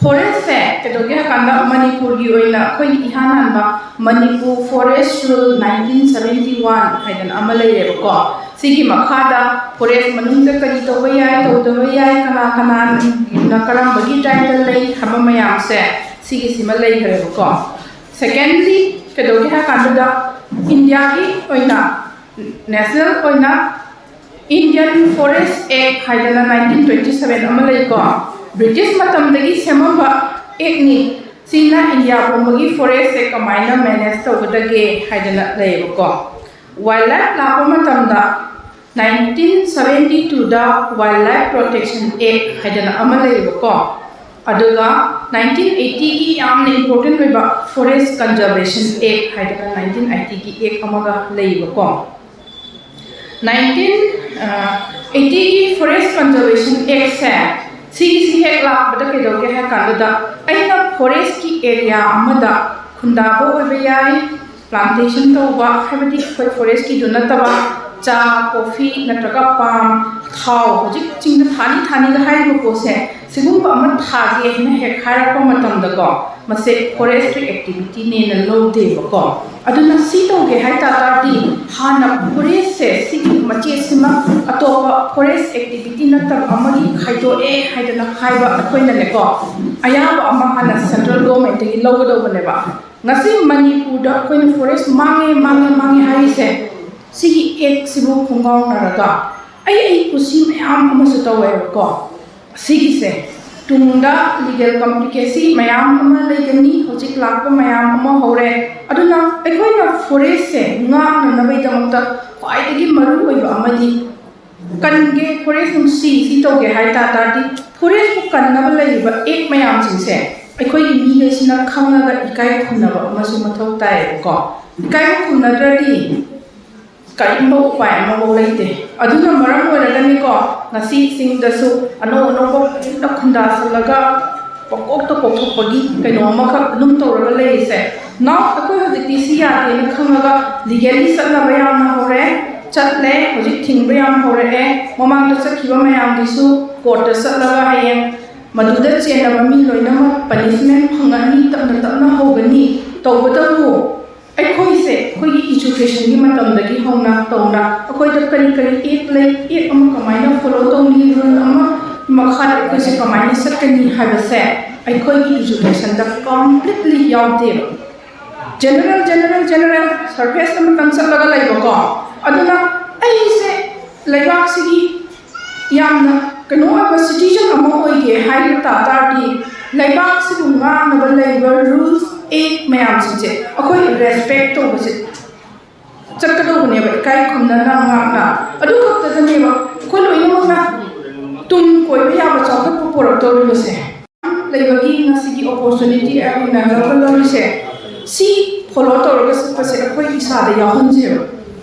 ꯐꯣꯔꯦꯁꯁꯦ ꯀꯩꯗꯧꯒꯦ ꯍꯥꯏ ꯀꯥꯟꯗ ꯃꯅꯤꯄꯨꯔꯒꯤ ꯑꯣꯏꯅ ꯑꯩꯈꯣꯏꯒꯤ ꯏꯍꯥꯟ ꯍꯥꯟꯕ Manipur forest rule nineteen seventy one ꯍꯥꯏꯗꯅ ꯑꯃ ꯂꯩꯔꯦꯕꯀꯣ꯫ ꯁꯤꯒꯤ ꯃꯈꯥꯗ ꯐꯣꯔꯦꯁ ꯃꯅꯨꯡꯗ ꯀꯔꯤ ꯇꯧꯕ ꯌꯥꯏ, ꯇꯧꯗꯕ ꯌꯥꯏ, ꯀꯅꯥ ꯀꯅꯥꯅ ꯀꯔꯝꯕꯒꯤ ꯔꯥꯏꯠꯇ ꯂꯩ ꯍꯥꯏꯕ ꯃꯌꯥꯝꯁꯦ ꯁꯤꯒꯤꯁꯤꯃ ꯂꯩꯈ꯭ꯔꯦꯕꯀꯣ꯫ ꯁꯦꯀꯦꯟꯂꯤ, ꯀꯩꯗꯧꯒꯦ ꯍꯥꯏ ꯀꯥꯟꯗꯨꯗ ꯏꯟꯗꯤꯌꯥꯒꯤ ꯑꯣꯏꯅ ꯅꯦꯁꯅꯦꯜ ꯑꯣꯏꯅ ꯏꯟꯗꯤꯌꯟ ꯐꯣꯔꯦꯁ ꯑꯦꯛ ꯍꯥꯏꯗꯅ ꯅꯥꯏꯟꯇꯤꯟ ꯇ꯭ꯋꯦꯟꯇꯤ ꯁꯕꯦꯟ ꯑꯃ ꯂꯩꯀꯣ꯫ ꯕ꯭ꯔꯤꯇꯤꯁ ꯃꯇꯝꯗꯒꯤ ꯁꯦꯝꯃꯝꯕ ꯑꯦꯛꯅꯤ꯫ ꯁꯤꯅ ꯏꯟꯗꯤꯌꯥ ꯄꯨꯝꯕꯒꯤ ꯐꯣꯔꯦꯁꯁꯦ ꯀꯃꯥꯏꯅ ꯃꯦꯅꯦꯖ ꯇꯧꯒꯗꯒꯦ ꯍꯥꯏꯗꯅ ꯂꯩꯌꯦꯕꯀꯣ꯫ ꯋꯥꯏꯜ ꯂꯥꯏꯐ ꯂꯥꯛꯄ ꯃꯇꯝꯗ ꯅꯥꯏꯟꯇꯤꯟ ꯁꯕꯦꯟꯇꯤ ꯇꯨꯗ ꯋꯥꯏꯜ ꯂꯥꯏꯐ ꯄ꯭ꯔꯣꯇꯦꯛꯁꯟ ꯑꯦꯛ ꯍꯥꯏꯗꯅ ꯑꯃ ꯂꯩꯌꯦꯕꯀꯣ꯫ ꯑꯗꯨꯒ ꯅꯥꯏꯟꯇꯤꯟ ꯑꯩꯠꯇꯤꯒꯤ ꯌꯥꯝꯅ ꯏꯝꯄꯣꯔꯇꯦꯟ ꯑꯣꯏꯕ ꯐꯣꯔꯦꯁ ꯀꯟꯖꯔꯕꯦꯁꯟ ꯑꯦꯛ ꯍꯥꯏꯗꯅ ꯅꯥꯏꯟꯇꯤꯟ ꯑꯩꯠꯇꯤꯒꯤ ꯑꯦꯛ ꯑꯃꯒ ꯂꯩꯌꯦꯕꯀꯣ꯫ ꯅꯥꯏꯟꯇꯤꯟ ꯑꯩꯠꯇꯤꯒꯤ ꯐꯣꯔꯦꯁ ꯀꯟꯖꯔꯕꯦꯁꯟ ꯑꯦꯛꯁꯦ ꯁꯤꯒꯤꯁꯤ ꯍꯦꯛ ꯂꯥꯛꯄꯗ ꯀꯩꯗꯧꯒꯦ ꯍꯥꯏ ꯀꯥꯟꯗꯨꯗ ꯑꯩꯅ ꯐꯣꯔꯦꯁꯀꯤ ꯑꯦꯔꯤꯌꯥ ꯑꯃꯗ ꯈꯨꯟꯗꯥꯕ ꯑꯣꯏꯕ ꯌꯥꯏ, ꯄ꯭ꯂꯥꯟꯇꯦꯁꯟ ꯇꯧꯕ, ꯍꯥꯏꯕꯗꯤ ꯑꯩꯈꯣꯏ ꯐꯣꯔꯦꯁꯀꯤꯗꯨ ꯅꯠꯇꯕ ꯆꯥ, ꯀꯣꯐꯤ ꯅꯠꯇ꯭ꯔꯒ ꯄꯥꯝ, ꯊꯥꯎ, ꯍꯧꯖꯤꯛ ꯆꯤꯡꯗ ꯊꯥꯅꯤ ꯊꯥꯅꯤꯒ ꯍꯥꯏꯔꯤꯕ ꯄꯣꯠꯁꯦ, ꯁꯤꯒꯨꯝꯕ ꯑꯃ ꯊꯥꯒꯦ ꯍꯥꯏꯅ ꯍꯦꯛ ꯍꯥꯏꯔꯛꯄ ꯃꯇꯝꯗꯀꯣ, ꯃꯁꯦ ꯐꯣꯔꯦꯁꯇ꯭ꯔꯤ ꯑꯦꯛꯇꯤꯚꯤꯇꯤꯅꯦꯅ ꯂꯧꯗꯦꯕꯀꯣ꯫ ꯑꯗꯨꯅ ꯁꯤ ꯇꯧꯒꯦ ꯍꯥꯏ ꯇꯥꯔꯗꯤ ꯍꯥꯟꯅ ꯐꯣꯔꯦꯁꯁꯦ, ꯁꯤꯒꯤ ꯃꯆꯦꯠꯁꯤꯃ ꯑꯇꯣꯞꯄ ꯐꯣꯔꯦꯁ ꯑꯦꯛꯇꯤꯚꯤꯇꯤ ꯅꯠꯇꯕ ꯑꯃꯒꯤ ꯈꯥꯏꯗꯣꯛꯑꯦ ꯍꯥꯏꯗꯅ ꯍꯥꯏꯕ ꯑꯩꯈꯣꯏꯅꯅꯦꯀꯣ, ꯑꯌꯥꯕ ꯑꯃ ꯍꯥꯟꯅ ꯁꯦꯟꯇ꯭ꯔꯦꯜ ꯒꯣꯔꯃꯦꯟꯠꯇꯒꯤ ꯂꯧꯒꯗꯧꯕꯅꯦꯕ꯫ ꯉꯁꯤ ꯃꯅꯤꯄꯨꯔꯗ ꯑꯩꯈꯣꯏꯅ ꯐꯣꯔꯦꯁ ꯃꯥꯡꯉꯦ, ꯃꯥꯡꯉꯦ, ꯃꯥꯡꯉꯦ ꯍꯥꯏꯔꯤꯁꯦ, ꯁꯤꯒꯤ ꯑꯦꯛꯁꯤꯕꯨ ꯈꯣꯡꯒꯥꯎꯅꯔꯒ ꯑꯩ, ꯑꯩ ꯀꯨꯁꯤ ꯃꯌꯥꯝ ꯑꯃꯁꯨ ꯇꯧꯋꯦꯕꯀꯣ꯫ ꯁꯤꯒꯤꯁꯦ ꯇꯨꯡꯗ ꯂꯤꯒꯦꯜ ꯀꯝꯄ꯭ꯂꯤꯀꯦꯁꯤ ꯃꯌꯥꯝ ꯑꯃ ꯂꯩꯒꯅꯤ, ꯍꯧꯖꯤꯛ ꯂꯥꯛꯄ ꯃꯌꯥꯝ ꯑꯃ ꯍꯧꯔꯦ꯫ ꯑꯗꯨꯅ ꯑꯩꯈꯣꯏꯅ ꯐꯣꯔꯦꯁꯁꯦ ꯉꯥꯛꯅꯅꯕꯒꯤꯗꯃꯛꯇ ꯈ꯭ꯋꯥꯏꯗꯒꯤ ꯃꯔꯨ ꯑꯣꯏꯕ ꯑꯃꯗꯤ ꯀꯟꯒꯦ, ꯐꯣꯔꯦꯁ ꯅꯨꯡꯁꯤ, ꯁꯤ ꯇꯧꯒꯦ ꯍꯥꯏ ꯇꯥꯔꯗꯤ, ꯐꯣꯔꯦꯁꯄꯨ ꯀꯟꯅꯕ ꯂꯩꯔꯤꯕ ꯑꯦꯛ ꯃꯌꯥꯝꯁꯤꯡꯁꯦ ꯑꯩꯈꯣꯏꯒꯤ ꯃꯤꯈꯩꯁꯤꯅ ꯈꯪꯉꯒ ꯏꯀꯥꯏ ꯈꯨꯝꯅꯕ ꯑꯃꯁꯨ ꯃꯊꯧ ꯇꯥꯏꯌꯦꯕꯀꯣ꯫ ꯏꯀꯥꯏꯕ ꯈꯨꯝꯅꯗ꯭ꯔꯗꯤ ꯀꯔꯤꯒꯨꯝꯕ ꯎꯄꯥꯏ ꯑꯃꯐꯥꯎ ꯂꯩꯇꯦ꯫ ꯑꯗꯨꯅ ꯃꯔꯝ ꯑꯣꯏꯔꯒꯅꯤꯀꯣ, ꯉꯁꯤ ꯆꯤꯡꯗꯁꯨ ꯑꯅꯧ ꯑꯅꯧꯕ ꯄꯨꯟꯅ ꯈꯨꯟꯗꯥꯁꯜꯂꯒ ꯄꯪꯀꯣꯛꯇ ꯀꯣꯛꯊꯣꯛꯄꯒꯤ ꯀꯩꯅꯣ ꯑꯃꯈꯛ ꯑꯗꯨꯝ ꯇꯧꯔꯒ ꯂꯩꯔꯤꯁꯦ꯫ ꯅꯥꯎ, ꯑꯩꯈꯣꯏ ꯍꯧꯖꯤꯛꯇꯤ ꯁꯤ ꯌꯥꯗꯦꯅ ꯈꯪꯉꯒ ꯂꯤꯒꯦꯜꯂꯤ ꯆꯠꯅꯕ ꯌꯥꯝꯅ ꯍꯧꯔꯦ, ꯆꯠꯂꯦ, ꯍꯧꯖꯤꯛ ꯊꯤꯡꯕ ꯌꯥꯝ ꯍꯧꯔꯛꯑꯦ꯫ ꯃꯃꯥꯡꯗ ꯆꯠꯈꯤꯕ ꯃꯌꯥꯝꯒꯤꯁꯨ ꯀꯣꯔꯠꯇ ꯆꯠꯂꯒ ꯍꯌꯦꯡ ꯃꯗꯨꯗ ꯆꯦꯟꯅꯕ ꯃꯤ ꯂꯣꯏꯅꯃꯛ ꯄꯅꯤꯁꯃꯦꯟ ꯐꯪꯉꯅꯤ, ꯇꯞꯅ ꯇꯞꯅ ꯍꯧꯒꯅꯤ꯫ ꯇꯧꯕꯇꯕꯨ ꯑꯩꯈꯣꯏꯁꯦ ꯑꯩꯈꯣꯏꯒꯤ ꯏꯖꯨꯀꯦꯁꯟꯒꯤ ꯃꯇꯝꯗꯒꯤ ꯍꯧꯅ ꯇꯧꯅ ꯑꯩꯈꯣꯏꯗ ꯀꯔꯤ ꯀꯔꯤ ꯑꯦꯛ ꯂꯩ, ꯑꯦꯛ ꯑꯃ ꯀꯃꯥꯏꯅ ꯐꯣꯂꯣ ꯇꯧꯅꯤ, ꯔꯨꯜ ꯑꯃ ꯃꯈꯥꯗ ꯑꯩꯈꯣꯏꯁꯦ ꯀꯃꯥꯏꯅ ꯆꯠꯀꯅꯤ ꯍꯥꯏꯕꯁꯦ ꯑꯩꯈꯣꯏꯒꯤ ꯏꯖꯨꯀꯦꯁꯟꯗ ꯀꯝꯄ꯭ꯂꯤꯠꯂꯤ ꯌꯥꯎꯗꯦꯕ꯫ ꯖꯦꯅꯔꯦꯜ ꯖꯦꯅꯔꯦꯜ ꯖꯦꯅꯔꯦꯜ ꯁꯔꯐꯦꯁ ꯑꯃꯇꯪ ꯆꯠꯂꯒ ꯂꯩꯕꯀꯣ꯫ ꯑꯗꯨꯅ ꯑꯩꯁꯦ ꯂꯩꯕꯥꯛꯁꯤꯒꯤ ꯌꯥꯝꯅ ꯀꯩꯅꯣ ꯑꯣꯏꯕ ꯁꯤꯇꯤꯖꯟ ꯑꯃ ꯑꯣꯏꯒꯦ ꯍꯥꯏꯕ ꯇꯥ ꯇꯥꯔꯗꯤ, ꯂꯩꯕꯥꯛꯁꯤꯕꯨ ꯉꯥꯛꯅꯕ ꯂꯩꯔꯤꯕ ꯔꯨꯜꯁ ꯑꯦꯛ ꯃꯌꯥꯝꯁꯤꯡꯁꯦ ꯑꯩꯈꯣꯏ ꯔꯦꯁꯄꯦꯛ ꯇꯧꯕꯁꯦ ꯆꯠꯀꯗꯧꯕꯅꯦꯕ, ꯏꯀꯥꯏ ꯈꯨꯝꯅꯅ ꯉꯥꯛꯅ꯫ ꯑꯗꯨ ꯈꯛꯇꯗꯅꯦꯕ ꯑꯩꯈꯣꯏ ꯂꯣꯏꯅꯃꯛꯅ ꯇꯨꯡ ꯀꯣꯏꯕ ꯌꯥꯕ ꯆꯥꯎꯈꯠꯄ ꯄꯨꯔꯛꯇꯧꯔꯤꯕꯁꯦ꯫ ꯂꯩꯕꯒꯤ ꯉꯁꯤꯒꯤ ꯑꯣꯄꯣꯔꯆꯨꯅꯤꯇꯤ ꯑꯩꯈꯣꯏꯅ ꯂꯧꯒꯗꯧꯔꯤꯁꯦ, ꯁꯤ ꯐꯣꯂꯣ ꯇꯧꯔꯒ ꯆꯠꯄꯁꯦ ꯑꯩꯈꯣꯏ ꯏꯁꯥꯗ ꯌꯥꯎꯍꯟꯁꯦꯕ꯫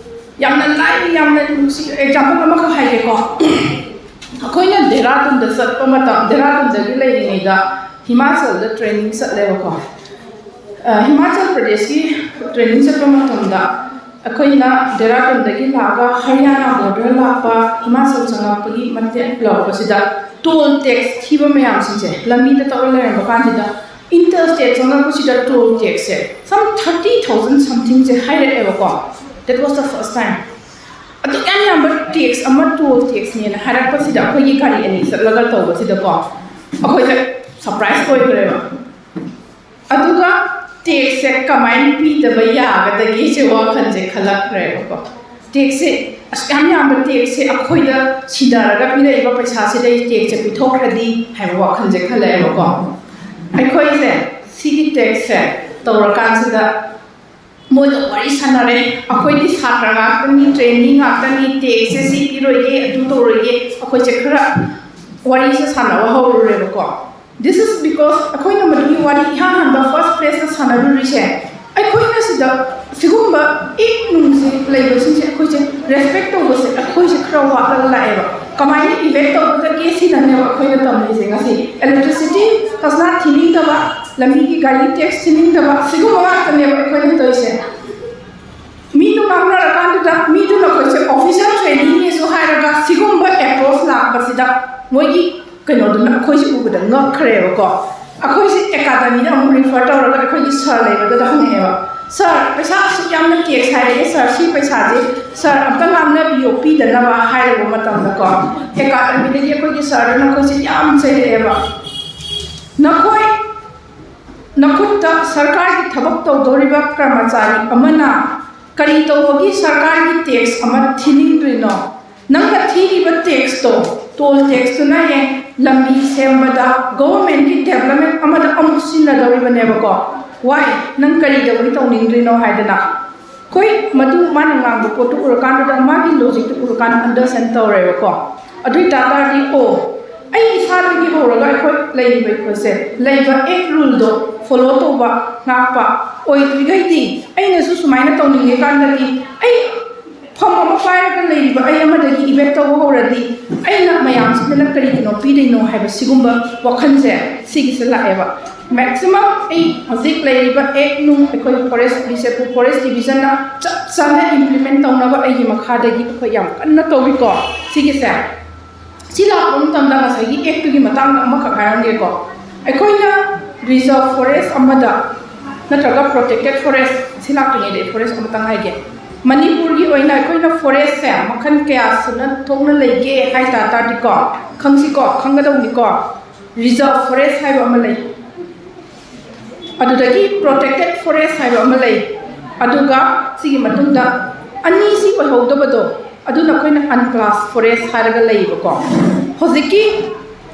ꯌꯥꯝꯅ ꯂꯥꯏ, ꯌꯥꯝꯅ ꯅꯨꯡꯁꯤ ꯑꯦꯛꯖꯥꯝꯄꯜ ꯑꯃꯈꯛ ꯍꯥꯏꯒꯦꯀꯣ꯫ ꯑꯩꯈꯣꯏꯅ ꯗꯦꯔꯥꯗꯨꯟꯗ ꯆꯠꯄ ꯃꯇꯝ, ꯗꯦꯔꯥꯗꯨꯟꯗꯒꯤ ꯂꯩꯔꯤꯉꯩꯗ ꯍꯤꯃꯥꯆꯜꯗ ꯇ꯭ꯔꯦꯅꯤꯡ ꯆꯠꯂꯦꯕꯀꯣ꯫ ꯑ, ꯍꯤꯃꯥꯆꯜ ꯄ꯭ꯔꯗꯦꯁꯀꯤ ꯇ꯭ꯔꯦꯅꯤꯡ ꯆꯠꯄ ꯃꯇꯝꯗ ꯑꯩꯈꯣꯏꯅ ꯗꯦꯔꯥꯗꯨꯟꯗꯒꯤ ꯂꯥꯛꯑꯒ ꯍꯔꯤꯌꯥꯅꯥ ꯕꯣꯔꯗꯔ ꯂꯥꯛꯄ, ꯍꯤꯃꯥꯆꯜ ꯆꯪꯉꯛꯄꯒꯤ ꯃꯇꯦꯛ ꯌꯧꯔꯛꯄꯁꯤꯗ ꯇꯣꯜ ꯇꯦꯛꯁ ꯊꯤꯕ ꯃꯌꯥꯝꯁꯤꯡꯁꯦ, ꯂꯝꯕꯤꯗ ꯇꯧꯔ ꯂꯩꯔꯝꯕ ꯀꯥꯟꯁꯤꯗ ꯏꯟꯇꯔ ꯁ꯭ꯇꯦꯠ ꯆꯪꯉꯛꯄꯁꯤꯗ ꯇꯣꯜ ꯇꯦꯛꯁꯁꯦ some thirty thousand somethingꯁꯦ ꯍꯥꯏꯔꯛꯑꯦꯕꯀꯣ꯫ That was the first time. ꯑꯗꯨꯛ ꯌꯥꯝ ꯌꯥꯝꯕ ꯇꯦꯛꯁ ꯑꯃ ꯇꯣꯜ ꯇꯦꯛꯁꯅꯦꯅ ꯍꯥꯏꯔꯛꯄꯁꯤꯗ ꯑꯩꯈꯣꯏꯒꯤ ꯒꯥꯔꯤ ꯑꯅꯤ ꯆꯠꯂꯒ ꯇꯧꯕꯁꯤꯗꯀꯣ, ꯑꯩꯈꯣꯏꯁꯦ ꯁꯔꯄ꯭ꯔꯥꯏꯁ ꯑꯣꯏꯈ꯭ꯔꯦꯕ꯫ ꯑꯗꯨꯒ ꯇꯦꯛꯁꯁꯦ ꯀꯃꯥꯏꯅ ꯄꯤꯗꯕ ꯌꯥꯒꯗꯒꯦꯁꯦ ꯋꯥꯈꯜꯁꯦ ꯈꯜꯂꯛꯈ꯭ꯔꯦꯕꯀꯣ꯫ ꯇꯦꯛꯁꯁꯦ ꯑꯁ ꯌꯥꯝ ꯌꯥꯝꯕ ꯇꯦꯛꯁꯁꯦ ꯑꯩꯈꯣꯏꯗ ꯁꯤꯟꯅꯔꯒ ꯄꯤꯔꯛꯏꯕ ꯄꯩꯁꯥꯁꯤꯗꯩ ꯇꯦꯛꯁꯁꯦ ꯄꯤꯊꯣꯛꯈ꯭ꯔꯗꯤ ꯍꯥꯏꯕ ꯋꯥꯈꯜꯁꯦ ꯈꯜꯂꯛꯑꯦꯕꯀꯣ꯫ ꯑꯩꯈꯣꯏꯁꯦ ꯁꯤꯒꯤ ꯇꯦꯛꯁꯁꯦ ꯇꯧꯔꯀꯥꯟꯁꯤꯗ ꯃꯣꯏꯒ ꯋꯥꯔꯤ ꯁꯥꯟꯅꯔꯦ꯫ ꯑꯩꯈꯣꯏꯗꯤ ꯁꯥꯇ꯭ꯔ ꯉꯥꯛꯇꯅꯤ, trainee ꯉꯥꯛꯇꯅꯤ, tax ꯁꯦ ꯁꯤ ꯄꯤꯔꯣꯏꯒꯦ, ꯑꯗꯨ ꯇꯧꯔꯣꯏꯒꯦ, ꯑꯩꯈꯣꯏꯁꯦ ꯈꯔ ꯋꯥꯔꯤꯁꯦ ꯁꯥꯟꯅꯕ ꯍꯧꯔꯨꯔꯦꯕꯀꯣ꯫ This is because ꯑꯩꯈꯣꯏꯅ ꯃꯗꯨꯒꯤ ꯋꯥꯔꯤ ꯏꯍꯥꯟ ꯍꯥꯟꯕ first place ꯇ ꯁꯥꯟꯅꯔꯨꯔꯤꯁꯦ, ꯑꯩꯈꯣꯏꯅ ꯁꯤꯗ ꯁꯤꯒꯨꯝꯕ act ꯅꯨꯡꯁꯦ ꯂꯩꯕꯁꯤꯡꯁꯦ ꯑꯩꯈꯣꯏꯁꯦ respect ꯇꯧꯕꯁꯦ ꯑꯩꯈꯣꯏꯁꯦ ꯈꯔ ꯋꯥꯠꯂꯒ ꯂꯥꯛꯑꯦꯕ꯫ ꯀꯃꯥꯏꯅ evict ꯇꯧꯒꯗꯒꯦ ꯁꯤꯗꯅꯦꯕ ꯑꯩꯈꯣꯏꯅ ꯇꯝꯃꯤꯁꯦ ꯉꯁꯤ꯫ Electricity ꯈꯖꯅꯥ ꯊꯤꯅꯤꯡꯗꯕ, ꯂꯝꯕꯤꯒꯤ ꯒꯥꯔꯤ tax ꯊꯤꯅꯤꯡꯗꯕ, ꯁꯤꯒꯨꯝꯕ ꯉꯥꯛꯇꯅꯦꯕ ꯑꯩꯈꯣꯏꯅ ꯇꯧꯔꯤꯁꯦ꯫ ꯃꯤꯗꯨ ꯉꯥꯡꯅꯔꯀꯥꯟꯗꯨꯗ ꯃꯤꯗꯨꯅ ꯑꯩꯈꯣꯏꯁꯦ official training ꯅꯦꯁꯨ ꯍꯥꯏꯔꯒ ꯁꯤꯒꯨꯝꯕ approach ꯂꯥꯛꯄꯁꯤꯗ ꯃꯣꯏꯒꯤ ꯀꯩꯅꯣꯗꯨꯅ ꯑꯩꯈꯣꯏꯁꯦ ꯎꯕꯗ ꯉꯛꯈ꯭ꯔꯦꯕꯀꯣ꯫ ꯑꯩꯈꯣꯏꯁꯦ academy ꯗ ꯑꯃꯨꯛ refer ꯇꯧꯔꯒ ꯑꯩꯈꯣꯏꯒꯤ sir ꯂꯩꯕꯗꯨꯗ ꯍꯪꯉꯛꯑꯦꯕ, "Sir, ꯄꯩꯁꯥ ꯑꯁꯨꯛ ꯌꯥꯝꯅ tax ꯍꯥꯏꯔꯛꯑꯦ sir, ꯁꯤ ꯄꯩꯁꯥꯁꯦ sir ꯑꯝꯇ ꯉꯥꯡꯅꯕꯤꯌꯣ ꯄꯤꯗꯅꯕ" ꯍꯥꯏꯔꯨꯕ ꯃꯇꯝꯗꯀꯣ, academy ꯗꯒꯤ ꯑꯩꯈꯣꯏꯒꯤ sir ꯗꯨꯅ ꯑꯩꯈꯣꯏꯁꯦ ꯌꯥꯝ ꯆꯩꯔꯛꯑꯦꯕ꯫ "ꯅꯈꯣꯏ ꯅꯈꯨꯠꯇ ꯁꯔꯀꯥꯔꯒꯤ ꯊꯕꯛ ꯇꯧꯗꯧꯔꯤꯕ ꯀꯔꯃꯆꯥꯔꯤ ꯑꯃꯅ ꯀꯔꯤ ꯇꯧꯕꯒꯤ ꯁꯔꯀꯥꯔꯒꯤ tax ꯑꯃ ꯊꯤꯅꯤꯡꯗ꯭ꯔꯤꯅꯣ? ꯅꯪꯅ ꯊꯤꯔꯤꯕ tax ꯇꯣ, toll tax ꯇꯨꯅ ꯍꯦꯛ ꯂꯝꯕꯤ ꯁꯦꯝꯕꯗ, government ꯀꯤ development ꯑꯃꯗ ꯑꯃꯨꯛ ꯁꯤꯖꯤꯟꯅꯗꯧꯔꯤꯕꯅꯦꯕꯀꯣ꯫ Why? ꯅꯪ ꯀꯔꯤꯗꯧꯕꯒꯤ ꯇꯧꯅꯤꯡꯗ꯭ꯔꯤꯅꯣ?" ꯍꯥꯏꯗꯅ꯫ ꯑꯩꯈꯣꯏ ꯃꯗꯨ ꯃꯥꯅ ꯉꯥꯡꯕ ꯄꯣꯠꯇꯨ ꯎꯔꯀꯥꯟꯗꯨꯗ, ꯃꯥꯒꯤ logic ꯇꯨ ꯎꯔꯀꯥꯟꯗ understand ꯇꯧꯔꯦꯕꯀꯣ꯫ ꯑꯗꯨ ꯑꯣꯏ ꯇꯥꯔꯗꯤ, ꯑꯣ, ꯑꯩ ꯏꯁꯥꯗꯒꯤ ꯍꯧꯔꯒ ꯑꯩꯈꯣꯏ ꯂꯩꯔꯤꯕ ꯑꯩꯈꯣꯏꯁꯦ, ꯂꯩꯕ act rule ꯗꯣ follow ꯇꯧꯕ, ꯉꯥꯛꯄ ꯑꯣꯏꯗ꯭ꯔꯤꯈꯩꯗꯤ, ꯑꯩꯅꯁꯨ ꯁꯨꯃꯥꯏꯅ ꯇꯧꯅꯤꯡꯉꯦ ꯀꯥꯟꯗꯗꯤ, ꯑꯩ ꯐꯝ ꯑꯃ ꯄꯥꯏꯔꯒ ꯂꯩꯔꯤꯕ ꯑꯩ ꯑꯃꯗꯒꯤ evict ꯇꯧꯕ ꯍꯧꯔꯗꯤ, ꯑꯩꯅ ꯃꯌꯥꯝꯁꯤꯗꯅ ꯀꯔꯤꯒꯤꯅꯣ ꯄꯤꯗꯣꯏꯅꯣ ꯍꯥꯏꯕ ꯁꯤꯒꯨꯝꯕ ꯋꯥꯈꯜꯁꯦ ꯁꯤꯒꯤꯁꯦ ꯂꯥꯛꯑꯦꯕ꯫ Maximum ꯑꯩ ꯍꯧꯖꯤꯛ ꯂꯩꯔꯤꯕ act ꯅꯨꯡ ꯑꯩꯈꯣꯏ forest, ꯕꯤꯁꯦꯝꯄꯨꯔ forest division ꯅ ꯆꯞ ꯆꯥꯅ implement ꯇꯧꯅꯕ ꯑꯩꯒꯤ ꯃꯈꯥꯗꯒꯤ ꯑꯩꯈꯣꯏ ꯌꯥꯝ ꯀꯟꯅ ꯇꯧꯔꯤꯀꯣ꯫ ꯁꯤꯒꯤꯁꯦ, ꯁꯤ ꯂꯥꯛꯄ ꯃꯇꯝꯗ ꯉꯁꯥꯏꯒꯤ act ꯇꯨꯒꯤ ꯃꯇꯥꯡꯗ ꯑꯃꯈꯛ ꯍꯥꯏꯔꯝꯒꯦꯀꯣ꯫ ꯑꯩꯈꯣꯏꯅ reserve forest ꯑꯃꯗ ꯅꯠꯇ꯭ꯔꯒ protected forest, ꯁꯤ ꯂꯥꯛꯇ꯭ꯔꯤꯉꯩꯗ ꯑꯩ forest ꯑꯃꯇꯪ ꯍꯥꯏꯒꯦ꯫ ꯃꯅꯤꯄꯨꯔꯒꯤ ꯑꯣꯏꯅ ꯑꯩꯈꯣꯏꯅ forest ꯁꯦ ꯃꯈꯜ ꯀꯌꯥ ꯁꯨꯅ ꯊꯣꯛꯅ ꯂꯩꯒꯦ ꯍꯥꯏ ꯇꯥ ꯇꯥꯔꯗꯤꯀꯣ, ꯈꯪꯁꯤꯀꯣ, ꯈꯪꯒꯗꯧꯅꯤꯀꯣ꯫ Reserve forest ꯍꯥꯏꯕ ꯑꯃ ꯂꯩ, ꯑꯗꯨꯗꯒꯤ protected forest ꯍꯥꯏꯕ ꯑꯃ ꯂꯩ, ꯑꯗꯨꯒ ꯁꯤꯒꯤ ꯃꯇꯨꯡꯗ ꯑꯅꯤꯁꯤ ꯑꯣꯏꯍꯧꯗꯕꯗꯣ, ꯑꯗꯨꯅ ꯑꯩꯈꯣꯏꯅ unclassed forest ꯍꯥꯏꯔꯒ ꯂꯩꯌꯦꯕꯀꯣ꯫ ꯍꯧꯖꯤꯛꯀꯤ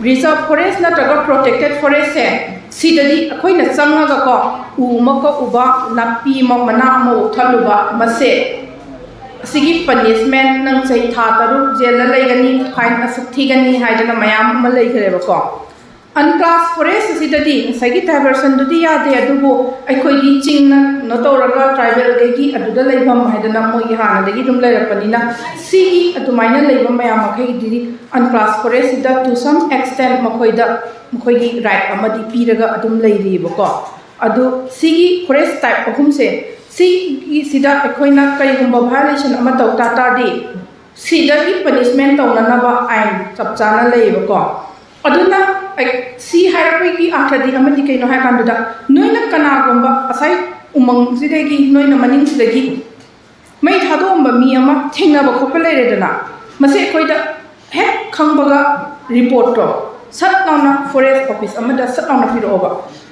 reserve forest ꯅꯠꯇ꯭ꯔꯒ protected forest ꯁꯦ ꯁꯤꯗꯗꯤ ꯑꯩꯈꯣꯏꯅ ꯆꯪꯉꯒꯀꯣ, ꯎ ꯑꯃ ꯀꯛꯎꯕ, ꯅꯥꯄꯤ ꯑꯃ, ꯃꯅꯥ ꯑꯃ ꯎꯛꯊꯠꯂꯨꯕ, ꯃꯁꯦ, ꯑꯁꯤꯒꯤ ꯄꯅꯤꯁꯃꯦꯟ, ꯅꯪ ꯆꯍꯤ ꯊꯥ ꯇꯔꯨꯛ ꯖꯦꯜꯗ ꯂꯩꯒꯅꯤ, ꯐꯥꯏꯟ ꯑꯁꯨꯛ ꯊꯤꯒꯅꯤ ꯍꯥꯏꯗꯅ ꯃꯌꯥꯝ ꯑꯃ ꯂꯩꯈ꯭ꯔꯦꯕꯀꯣ꯫ ꯑꯟꯀ꯭ꯂꯥꯁ ꯐꯣꯔꯦꯁ ꯑꯁꯤꯗꯗꯤ ꯉꯁꯥꯏꯒꯤ ꯗꯥꯏꯚꯔꯁꯟꯗꯨꯗꯤ ꯌꯥꯗꯦ, ꯑꯗꯨꯕꯨ ꯑꯩꯈꯣꯏꯒꯤ ꯆꯤꯡꯅ ꯀꯩꯅꯣ ꯇꯧꯔꯒ ꯇ꯭ꯔꯥꯏꯕꯦꯜꯈꯩꯒꯤ ꯑꯗꯨꯗ ꯂꯩꯐꯝ ꯍꯥꯏꯗꯅ ꯃꯣꯏꯒꯤ ꯍꯥꯟꯅꯗꯒꯤ ꯑꯗꯨꯝ ꯂꯩꯔꯛꯄꯅꯤꯅ, ꯁꯤꯒꯤ ꯑꯗꯨꯃꯥꯏꯅ ꯂꯩꯕ ꯃꯌꯥꯝ ꯃꯈꯩꯗꯤ ꯑꯟꯀ꯭ꯂꯥꯁ ꯐꯣꯔꯦꯁꯁꯤꯗ to some extent ꯃꯈꯣꯏꯗ, ꯃꯈꯣꯏꯒꯤ ꯔꯥꯏꯠ ꯑꯃꯗꯤ ꯄꯤꯔꯒ ꯑꯗꯨꯝ ꯂꯩꯔꯤꯑꯕꯀꯣ꯫ ꯑꯗꯨ ꯁꯤꯒꯤ ꯐꯣꯔꯦꯁ ꯇꯥꯏꯞ ꯑꯍꯨꯝꯁꯦ, ꯁꯤꯒꯤꯁꯤꯗ ꯑꯩꯈꯣꯏꯅ ꯀꯔꯤꯒꯨꯝꯕ ꯚꯥꯏꯑꯣꯂꯦꯁꯟ ꯑꯃ ꯇꯧ ꯇꯥ ꯇꯥꯔꯗꯤ, ꯁꯤꯗꯒꯤ ꯄꯅꯤꯁꯃꯦꯟ ꯇꯧꯅꯅꯕ ꯑꯥꯏꯟ ꯆꯞ ꯆꯥꯅ ꯂꯩꯌꯦꯕꯀꯣ꯫ ꯑꯗꯨꯅ ꯑꯩ-, ꯁꯤ ꯍꯥꯏꯔꯛꯄꯒꯤ ꯑꯥꯔꯊꯗꯤ ꯑꯃꯗꯤ ꯀꯩꯅꯣ ꯍꯥꯏ ꯀꯥꯟꯗꯨꯗ, ꯅꯣꯏꯅ ꯀꯅꯥꯒꯨꯝꯕ ꯉꯁꯥꯏ ꯎꯃꯪꯁꯤꯗꯒꯤ, ꯅꯣꯏꯅ ꯃꯅꯤꯡꯁꯤꯗꯒꯤ ꯃꯩ ꯊꯥꯗꯣꯛꯑꯝꯕ ꯃꯤ ꯑꯃ ꯊꯦꯡꯅꯕ ꯈꯣꯠꯄ ꯂꯩꯔꯦꯗꯅ, ꯃꯁꯤ ꯑꯩꯈꯣꯏꯗ ꯍꯦꯛ ꯈꯪꯕꯒ ꯔꯤꯄꯣꯔꯠꯇꯣ ꯁꯠ ꯂꯥꯎꯅ ꯐꯣꯔꯦꯁ ꯑꯣꯐꯤꯁ ꯑꯃꯗ ꯁꯠ ꯂꯥꯎꯅ ꯄꯤꯔꯛꯑꯣꯕ꯫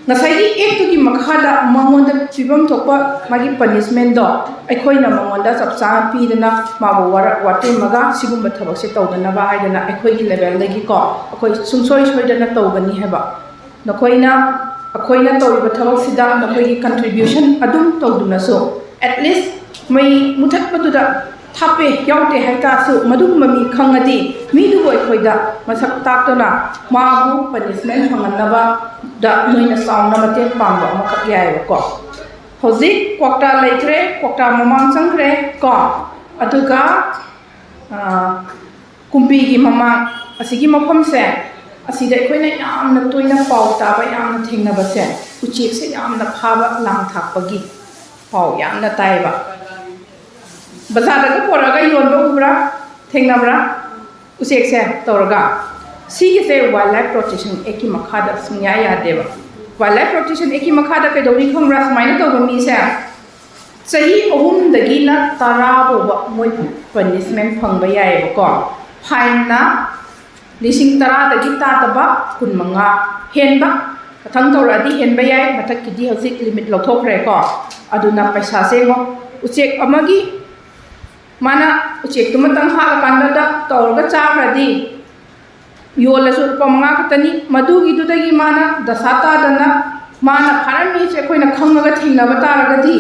ꯉꯁꯥꯏꯒꯤ ꯑꯦꯛꯇꯨꯒꯤ ꯃꯈꯥꯗ ꯃꯉꯣꯟꯗ ꯄꯤꯐꯝ ꯊꯣꯛꯄ ꯃꯥꯒꯤ ꯄꯅꯤꯁꯃꯦꯟꯗꯣ ꯑꯩꯈꯣꯏꯅ ꯃꯉꯣꯟꯗ ꯆꯞ ꯆꯥꯅ ꯄꯤꯗꯅ ꯃꯥꯕꯨ ꯋꯥꯔꯛ ꯋꯥꯇꯦꯝꯃꯒ ꯁꯤꯒꯨꯝꯕ ꯊꯕꯛꯁꯦ ꯇꯧꯗꯅꯕ ꯍꯥꯏꯗꯅ ꯑꯩꯈꯣꯏꯒꯤ ꯂꯦꯚꯦꯜꯗꯒꯤꯀꯣ ꯑꯩꯈꯣꯏ ꯁꯨꯡꯁꯣꯏ ꯁꯣꯏꯗꯅ ꯇꯧꯒꯅꯤ ꯍꯥꯏꯕ꯫ ꯅꯈꯣꯏꯅ, ꯑꯩꯈꯣꯏꯅ ꯇꯧꯔꯤꯕ ꯊꯕꯛꯁꯤꯗ ꯅꯈꯣꯏꯒꯤ ꯀꯟꯇ꯭ꯔꯤꯕ꯭ꯌꯨꯁꯟ ꯑꯗꯨꯝ ꯇꯧꯗꯨꯅꯁꯨ, at least ꯃꯩ ꯃꯨꯊꯠꯄꯗꯨꯗ ꯊꯥꯞꯄꯦ, ꯌꯥꯎꯗꯦ ꯍꯥꯏꯇꯥꯔꯁꯨ, ꯃꯗꯨꯒꯨꯝꯕ ꯃꯤ ꯈꯪꯉꯗꯤ ꯃꯤꯗꯨꯕꯨ ꯑꯩꯈꯣꯏꯗ ꯃꯁꯛ ꯇꯥꯛꯇꯨꯅ ꯃꯥꯕꯨ ꯄꯅꯤꯁꯃꯦꯟ ꯐꯪꯍꯟꯅꯕꯗ ꯅꯣꯏꯅ ꯆꯥꯎꯅ ꯃꯇꯦꯡ ꯄꯥꯡꯕ ꯑꯃꯈꯛ ꯌꯥꯏꯑꯕꯀꯣ꯫ ꯍꯧꯖꯤꯛ ꯀ꯭ꯋꯥꯛꯇꯥ ꯂꯩꯈ꯭ꯔꯦ, ꯀ꯭ꯋꯥꯛꯇꯥ ꯃꯃꯥꯡ ꯆꯪꯈ꯭ꯔꯦ ꯀꯣ, ꯑꯗꯨꯒ, ꯑ, ꯀꯨꯝꯕꯤꯒꯤ ꯃꯃꯥꯡ ꯑꯁꯤꯒꯤ ꯃꯐꯝꯁꯦ, ꯑꯁꯤꯗ ꯑꯩꯈꯣꯏꯅ ꯌꯥꯝꯅ ꯇꯣꯏꯅ ꯄꯥꯎ ꯇꯥꯕ, ꯌꯥꯝꯅ ꯊꯦꯡꯅꯕꯁꯦ, ꯎꯆꯦꯛꯁꯦ ꯌꯥꯝꯅ ꯐꯥꯕ, ꯂꯥꯡ ꯊꯥꯛꯄꯒꯤ ꯄꯥꯎ ꯌꯥꯝꯅ ꯇꯥꯏꯕ꯫ ꯕꯖꯥꯔꯗꯒ ꯄꯨꯔꯛꯑꯒ ꯌꯣꯟꯕ ꯎꯕ꯭ꯔꯥ? ꯊꯦꯡꯅꯕ꯭ꯔꯥ? ꯎꯆꯦꯛꯁꯦ ꯇꯧꯔꯒ꯫ ꯁꯤꯒꯤꯁꯦ Wildlife Protection Act ꯀꯤ ꯃꯈꯥꯗ ꯁꯨꯡꯌꯥ ꯌꯥꯗꯦꯕ꯫ Wildlife Protection Act ꯀꯤ ꯃꯈꯥꯗ ꯀꯩꯗꯧꯅꯤ ꯈꯪꯕ꯭ꯔꯥ? ꯁꯨꯃꯥꯏꯅ ꯇꯧꯕ ꯃꯤꯁꯦ ꯆꯍꯤ ꯑꯍꯨꯝꯗꯒꯤꯅ ꯇꯔꯥ ꯐꯥꯎꯕ ꯃꯣꯏ ꯄꯅꯤꯁꯃꯦꯟ ꯐꯪꯕ ꯌꯥꯏꯑꯕꯀꯣ꯫ ꯐꯥꯏꯟꯅ ꯂꯤꯁꯤꯡ ꯇꯔꯥꯗꯒꯤ ꯇꯥꯗꯕ ꯀꯨꯟ ꯃꯉꯥ, ꯍꯦꯟꯕ, ꯃꯊꯪ ꯇꯧꯔꯛꯑꯗꯤ ꯍꯦꯟꯕ ꯌꯥꯏ, ꯃꯊꯛꯀꯤꯗꯤ ꯍꯧꯖꯤꯛ ꯂꯤꯃꯤꯠ ꯂꯧꯊꯣꯛꯈ꯭ꯔꯦꯀꯣ꯫ ꯑꯗꯨꯅ ꯄꯩꯁꯥꯁꯦ ꯌꯦꯡꯉꯣ, ꯎꯆꯦꯛ ꯑꯃꯒꯤ, ꯃꯥꯅ ꯎꯆꯦꯛꯇꯨꯃꯇꯪ ꯍꯥꯠꯂꯀꯥꯟꯗ ꯇꯧꯔꯒ ꯆꯥꯈ꯭ꯔꯗꯤ ꯌꯣꯜꯂꯁꯨ ꯂꯨꯄꯥ ꯃꯉꯥ ꯈꯛꯇꯅꯤ꯫ ꯃꯗꯨꯒꯤꯗꯨꯗꯒꯤ ꯃꯥꯅ ꯗꯁꯥ ꯇꯥꯗꯅ ꯃꯥꯅ ꯐꯥꯔꯝꯃꯤꯁꯦ ꯑꯩꯈꯣꯏꯅ ꯈꯪꯉꯒ ꯊꯦꯡꯅꯕ ꯇꯥꯔꯒꯗꯤ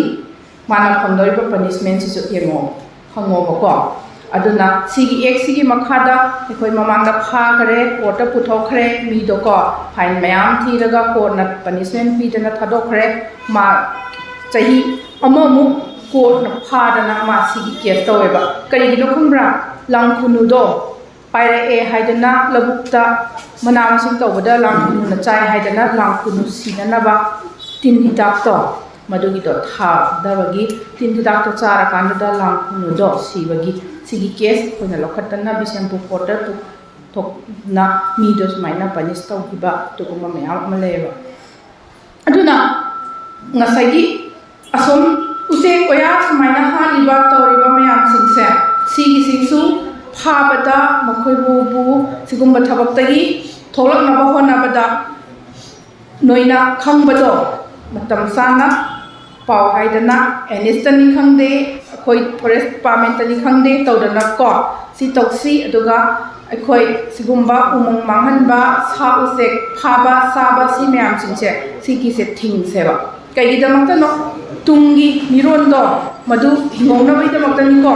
ꯃꯥꯅ ꯐꯪꯗꯧꯔꯤꯕ ꯄꯅꯤꯁꯃꯦꯟꯁꯤꯁꯨ ꯌꯦꯡꯉꯣ, ꯈꯪꯉꯣꯕꯀꯣ꯫ ꯑꯗꯨꯅ ꯁꯤꯒꯤ ꯑꯦꯛꯁꯤꯒꯤ ꯃꯈꯥꯗ ꯑꯩꯈꯣꯏ ꯃꯃꯥꯡꯗ ꯐꯥꯈ꯭ꯔꯦ, ꯀꯣꯔꯠꯇ ꯄꯨꯊꯣꯛꯈ꯭ꯔꯦ ꯃꯤꯗꯣꯀꯣ, ꯐꯥꯏꯟ ꯃꯌꯥꯝ ꯊꯤꯔꯒ ꯀꯣꯔꯠꯅ ꯄꯅꯤꯁꯃꯦꯟ ꯄꯤꯗꯅ ꯊꯥꯗꯣꯛꯈ꯭ꯔꯦ꯫ ꯃꯥ ꯆꯍꯤ ꯑꯃꯃꯨꯛ ꯀꯣꯔꯠꯅ ꯐꯥꯗꯅ ꯃꯥ ꯁꯤꯒꯤ ꯀꯦꯁ ꯇꯧꯋꯦꯕ꯫ ꯀꯔꯤꯒꯤꯅꯣ ꯈꯪꯕ꯭ꯔꯥ? ꯂꯥꯡꯈꯨꯅꯨꯗꯣ ꯄꯥꯏꯔꯛꯑꯦ ꯍꯥꯏꯗꯅ ꯂꯧꯕꯨꯛꯇ ꯃꯅꯥ ꯃꯁꯤꯡ ꯇꯧꯕꯗ ꯂꯥꯡꯈꯨꯅꯨꯅ ꯆꯥꯏ ꯍꯥꯏꯗꯅ ꯂꯥꯡꯈꯨꯅꯨ ꯁꯤꯅꯅꯕ ꯇꯤꯟ ꯍꯤꯗꯥꯛꯇꯣ, ꯃꯗꯨꯒꯤꯗꯣ ꯊꯥꯗꯕꯒꯤ ꯇꯤꯟ ꯍꯤꯗꯥꯛꯇꯣ ꯆꯥꯔꯀꯥꯟꯗꯨꯗ ꯂꯥꯡꯈꯨꯅꯨꯗꯣ ꯁꯤꯕꯒꯤ ꯁꯤꯒꯤ ꯀꯦꯁ ꯑꯩꯈꯣꯏꯅ ꯂꯧꯈꯠꯇꯅ ꯕꯤꯁꯦꯝꯄꯨꯔ ꯀꯣꯔꯠꯇ ꯄꯨꯊꯣꯛꯅ ꯃꯤꯗꯣ ꯁꯨꯃꯥꯏꯅ ꯄꯅꯤꯁ ꯇꯧꯈꯤꯕ ꯑꯗꯨꯒꯨꯝꯕ ꯃꯌꯥꯝ ꯑꯃ ꯂꯩꯌꯦꯕ꯫ ꯑꯗꯨꯅ ꯉꯁꯥꯏꯒꯤ ꯑꯁꯣꯝ ꯎꯆꯦꯛ ꯋꯥꯌꯥ ꯁꯨꯃꯥꯏꯅ ꯍꯥꯠꯂꯤꯕ ꯇꯧꯔꯤꯕ ꯃꯌꯥꯝꯁꯤꯡꯁꯦ, ꯁꯤꯒꯤꯁꯤꯁꯨ ꯐꯥꯕꯗ ꯃꯈꯣꯏꯕꯨꯕꯨ ꯁꯤꯒꯨꯝꯕ ꯊꯕꯛꯇꯒꯤ ꯊꯣꯛꯂꯛꯅꯕ ꯍꯣꯠꯅꯕꯗ ꯅꯣꯏꯅ ꯈꯪꯕꯗꯣ ꯃꯇꯝ ꯆꯥꯅ ꯄꯥꯎ ꯍꯥꯏꯗꯅ ꯑꯦꯟ ꯑꯦꯁꯇꯅꯤ ꯈꯪꯗꯦ, ꯑꯩꯈꯣꯏ ꯐꯣꯔꯦꯁ ꯗꯤꯄꯥꯔꯠꯃꯦꯟꯇꯅꯤ ꯈꯪꯗꯦ ꯇꯧꯗꯅꯀꯣ, ꯁꯤ ꯇꯧꯁꯤ꯫ ꯑꯗꯨꯒ ꯑꯩꯈꯣꯏ ꯁꯤꯒꯨꯝꯕ ꯎꯃꯪ ꯃꯥꯡꯍꯟꯕ, ꯁꯥ ꯎꯆꯦꯛ ꯐꯥꯕ ꯆꯥꯕ ꯁꯤ ꯃꯌꯥꯝꯁꯤꯡꯁꯦ, ꯁꯤꯒꯤꯁꯦ ꯊꯤꯡꯁꯦꯕ꯫ ꯀꯩꯒꯤꯗꯃꯛꯇꯅꯣ? ꯇꯨꯡꯒꯤ ꯃꯤꯔꯣꯟꯗꯣ ꯃꯗꯨ ꯍꯤꯡꯍꯧꯅꯕꯒꯤꯗꯃꯛꯇꯅꯤꯀꯣ꯫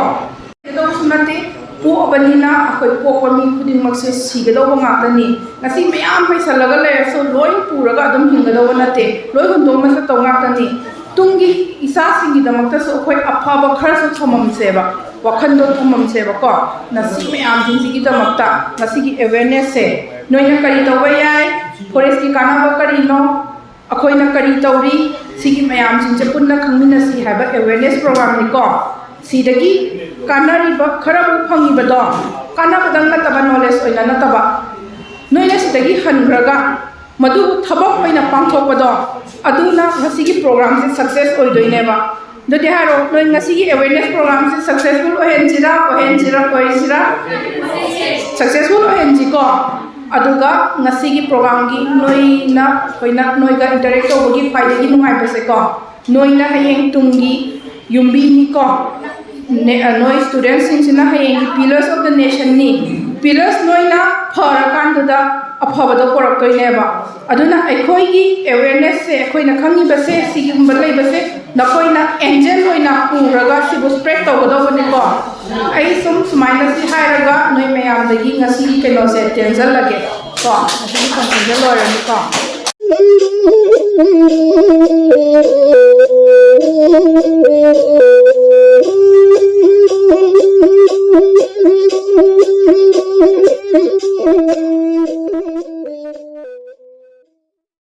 ꯀꯩꯗꯧꯕꯁꯨ ꯅꯠꯇꯦ, ꯄꯣꯛꯑꯕꯅꯤꯅ ꯑꯩꯈꯣꯏ ꯄꯣꯛꯄ ꯃꯤ ꯈꯨꯗꯤꯡꯃꯛꯁꯦ ꯁꯤꯒꯗꯧꯕ ꯉꯥꯛꯇꯅꯤ꯫ ꯉꯁꯤ ꯃꯌꯥꯝ ꯄꯩꯁꯜꯂꯒ ꯂꯩꯔꯁꯨ ꯂꯣꯏ ꯄꯨꯔꯒ ꯑꯗꯨꯝ ꯍꯤꯡꯒꯗꯧꯕ ꯅꯠꯇꯦ, ꯂꯣꯏ ꯍꯨꯟꯗꯣꯛꯅ ꯆꯠꯇꯧ ꯉꯥꯛꯇꯅꯤ꯫ ꯇꯨꯡꯒꯤ ꯏꯆꯥꯁꯤꯡꯒꯤꯗꯃꯛꯇꯁꯨ ꯑꯩꯈꯣꯏ ꯑꯐꯕ ꯈꯔꯁꯨ ꯊꯝꯃꯝꯁꯦꯕ, ꯋꯥꯈꯜꯗꯣ ꯊꯝꯃꯝꯁꯦꯕꯀꯣ꯫ ꯉꯁꯤ ꯃꯌꯥꯝꯁꯤꯡꯁꯤꯒꯤꯗꯃꯛꯇ ꯉꯁꯤꯒꯤ ꯑꯦꯋꯦꯔꯅꯦꯁꯁꯦ ꯅꯣꯏꯅ ꯀꯔꯤ ꯇꯧꯕ ꯌꯥꯏ, ꯐꯣꯔꯦꯁꯀꯤ ꯀꯥꯟꯅꯕ ꯀꯔꯤꯅꯣ, ꯑꯩꯈꯣꯏꯅ ꯀꯔꯤ ꯇꯧꯔꯤ, ꯁꯤꯒꯤ ꯃꯌꯥꯝꯁꯤꯡꯁꯦ ꯄꯨꯟꯅ ꯈꯪꯃꯤꯟꯅꯁꯤ ꯍꯥꯏꯕ ꯑꯦꯋꯦꯔꯅꯦꯁ ꯄ꯭ꯔꯣꯒ꯭ꯔꯥꯝꯅꯤꯀꯣ꯫ ꯁꯤꯗꯒꯤ ꯀꯥꯟꯅꯔꯤꯕ ꯈꯔꯕꯨ ꯐꯪꯉꯤꯕꯗꯣ, ꯀꯥꯟꯅꯕꯗꯪ ꯅꯠꯇꯕ, ꯅꯣꯂꯦꯖ ꯑꯣꯏꯅ ꯅꯠꯇꯕ, ꯅꯣꯏꯅ ꯁꯤꯗꯒꯤ ꯍꯟꯈ꯭ꯔꯒ ꯃꯗꯨꯕꯨ ꯊꯕꯛ ꯑꯣꯏꯅ ꯄꯥꯡꯊꯣꯛꯄꯗꯣ, ꯑꯗꯨꯅ ꯉꯁꯤꯒꯤ ꯄ꯭ꯔꯣꯒ꯭ꯔꯥꯝꯁꯦ ꯁꯛꯁꯦꯁ ꯑꯣꯏꯗꯣꯏꯅꯦꯕ꯫ ꯑꯗꯨꯗꯤ ꯍꯥꯏꯔꯣ, ꯅꯣꯏ ꯉꯁꯤꯒꯤ ꯑꯦꯋꯦꯔꯅꯦꯁ ꯄ꯭ꯔꯣꯒ꯭ꯔꯥꯝꯁꯦ ꯁꯛꯁꯦꯁꯐꯨꯜ ꯑꯣꯏꯍꯟꯁꯤꯔꯥ, ꯑꯣꯏꯍꯟꯁꯤꯔꯥ, ꯑꯣꯏꯁꯤꯔꯥ? ꯁꯛꯁꯦꯁꯐꯨꯜ ꯑꯣꯏꯍꯟꯁꯤꯀꯣ꯫ ꯑꯗꯨꯒ ꯉꯁꯤꯒꯤ ꯄ꯭ꯔꯣꯒ꯭ꯔꯥꯝꯒꯤ ꯅꯣꯏꯅ, ꯑꯩꯈꯣꯏꯅ ꯅꯣꯏꯒ ꯏꯟꯇꯔꯦꯛ ꯇꯧꯕꯒꯤ ꯈ꯭ꯋꯥꯏꯗꯒꯤ ꯅꯨꯡꯉꯥꯏꯕꯁꯦꯀꯣ, ꯅꯣꯏꯅ ꯍꯌꯦꯡ ꯇꯨꯡꯒꯤ ꯌꯨꯝꯕꯤꯅꯤꯀꯣ꯫ ꯅꯣꯏ ꯁ꯭ꯇꯨꯗꯦꯟꯁꯤꯡꯁꯤꯅ ꯍꯌꯦꯡꯒꯤ pillars of the nationꯅꯤ꯫ Pillars ꯅꯣꯏꯅ ꯐꯔꯀꯥꯟꯗꯨꯗ ꯑꯐꯕꯗꯣ ꯄꯨꯔꯛꯇꯣꯏꯅꯦꯕ꯫ ꯑꯗꯨꯅ ꯑꯩꯈꯣꯏꯒꯤ awarenessꯁꯦ, ꯑꯩꯈꯣꯏꯅ ꯈꯪꯉꯤꯕꯁꯦ, ꯁꯤꯒꯨꯝꯕ ꯂꯩꯕꯁꯦ ꯅꯈꯣꯏꯅ angel ꯑꯣꯏꯅ ꯄꯨꯔꯒ ꯁꯤꯕꯨ spread ꯇꯧꯒꯗꯧꯕꯅꯤꯀꯣ꯫ ꯑꯩ ꯁꯨꯝ ꯁꯨꯃꯥꯏꯅ ꯁꯤ ꯍꯥꯏꯔꯒ ꯅꯣꯏ ꯃꯌꯥꯝꯗꯒꯤ ꯉꯁꯤꯒꯤ ꯀꯩꯅꯣꯁꯦ ꯇꯦꯟꯖꯜꯂꯒꯦ ꯀꯣ꯫ ꯉꯁꯤꯒꯤ conferenceꯁꯦ ꯂꯣꯏꯔꯅꯤꯀꯣ꯫